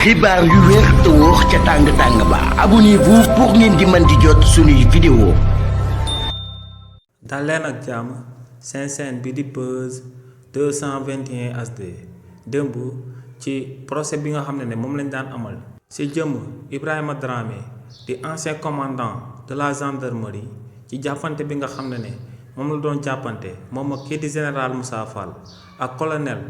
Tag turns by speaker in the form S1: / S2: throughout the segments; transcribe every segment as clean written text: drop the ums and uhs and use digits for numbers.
S1: xibaar yu wér te wóor ca tàng ba abonnez-vous pour ngeen di mën di jot suñuy vidéo.
S2: dal leen ak jàmm seen chaîne bi di Buzz 221 HD démb ci procès bi nga xam ne moom lañ daan amal ci jëmm Ibrahima Dramé di ancien commandant de la gendarmerie ci jàppante bi nga xam ne moom la doon jàppante moom ak kii di général Moussa Fall ak colonel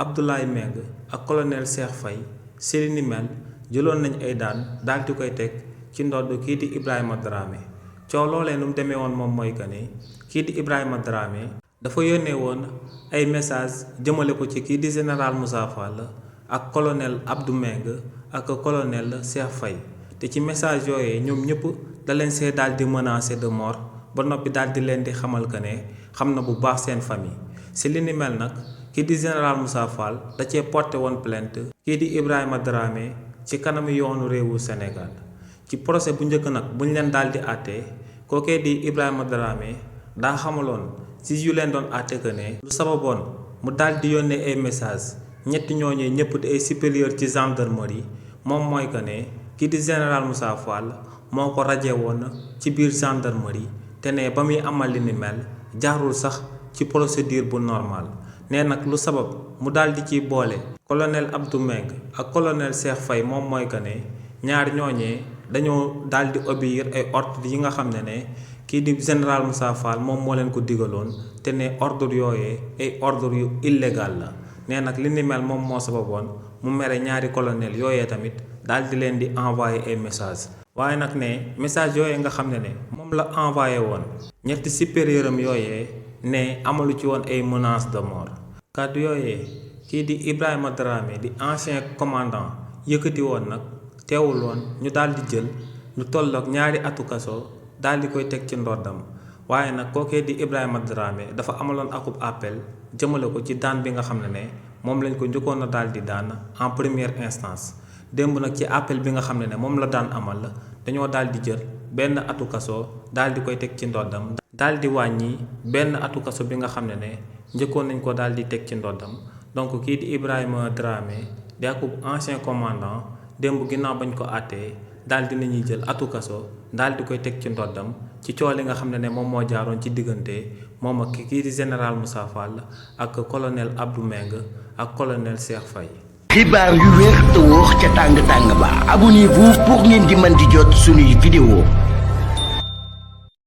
S2: Abdoulaye Meng ak colonel Cheikh Faye ci ni mel jëloon nañ ay daan daal di koy teg ci ndodd kii di Ibrahima Dramé coow loolee nu mu demee woon moom mooy que ne kii di Ibrahima Dramé dafa yónnee woon ay message jëmale ko ci kii di général Moussa Fall ak colonel Abdou Meng ak colonel Cheikh Faye te ci message yooyee ñoom ñëpp da leen see daal di menacer de mort ba noppi daal di leen di xamal que ne xam na bu baax seen famille ci li ni mel nag kii di général Moussa Fall da cee porté woon plainte kii di Ibrahima Dramé ci kanamu yoonu réewu Sénégal ci procès bu njëkk nag buñ leen daal di àttee kookee di Ibrahima Dramé daa xamaloon ci yu leen doon àtte que ne lu sababoon mu daal di yónnee ay message ñetti ñooñee ñëpp di ay supérieur ci gendarmerie moom mooy que ne kii di général Moussa Fall moo ko rajee woon ci biir gendarmerie te ne ba muy amal li ni mel jaarul sax ci procédure bu normal nee nag lu sabab mu daal di ciy boole colonel Abdou Meng ak colonel Cheikh Faye moom mooy que ne ñaar ñooñee dañoo daal di obéir ay ordre yi nga xam ne kii di général Moussa Fall moom moo leen ko digaloon te ne ordre yooyee ay ordre yu illégal la nee nag li ni mel moom moo sababoon mu mere ñaari colonel yooyee tamit daal di leen di envoyé ay message waaye nag ne message yooyee nga xam ne moom la envoyé woon ñetti supérieur am yooyee ne amalu ci woon ay menaces de mort kàddu yooyee kii di Ibrahima Dramé di ancien commandant yëkkati woon nag teewul woon ñu daal di jël lu tollook ñaari atu kaso daal di koy teg ci ndoddam waaye nag kookee di Ibrahima Dramé dafa amaloon akub appel jëmale ko ci daan bi nga xam ne moom lañ ko njëkkoon a daal di daan en première instance démb nag ci appel bi nga xam ne moom la daan amal dañoo daal di jël benn atu kaso daal di koy teg ci ndoddam daal di wàññi benn atu kaso bi nga xam ne njëkkoon nañ ko daal di teg ci ndoddam donc kii di Ibrahima Dramé di akub ancien commandant démb ginnaaw bañ ko àttee daal di nañuy jël atu kaso daal di koy teg ci ndoddam ci coow li nga xam ne moom moo jaaroon ci diggante moom ak kii di général Moussa Fall ak colonel Abdou Meng ak colonel Cheikh Faye.
S1: xibaar yu wér te wóor ca tàng ba abonnez-vous pour ngeen di mën di jot suñuy vidéo.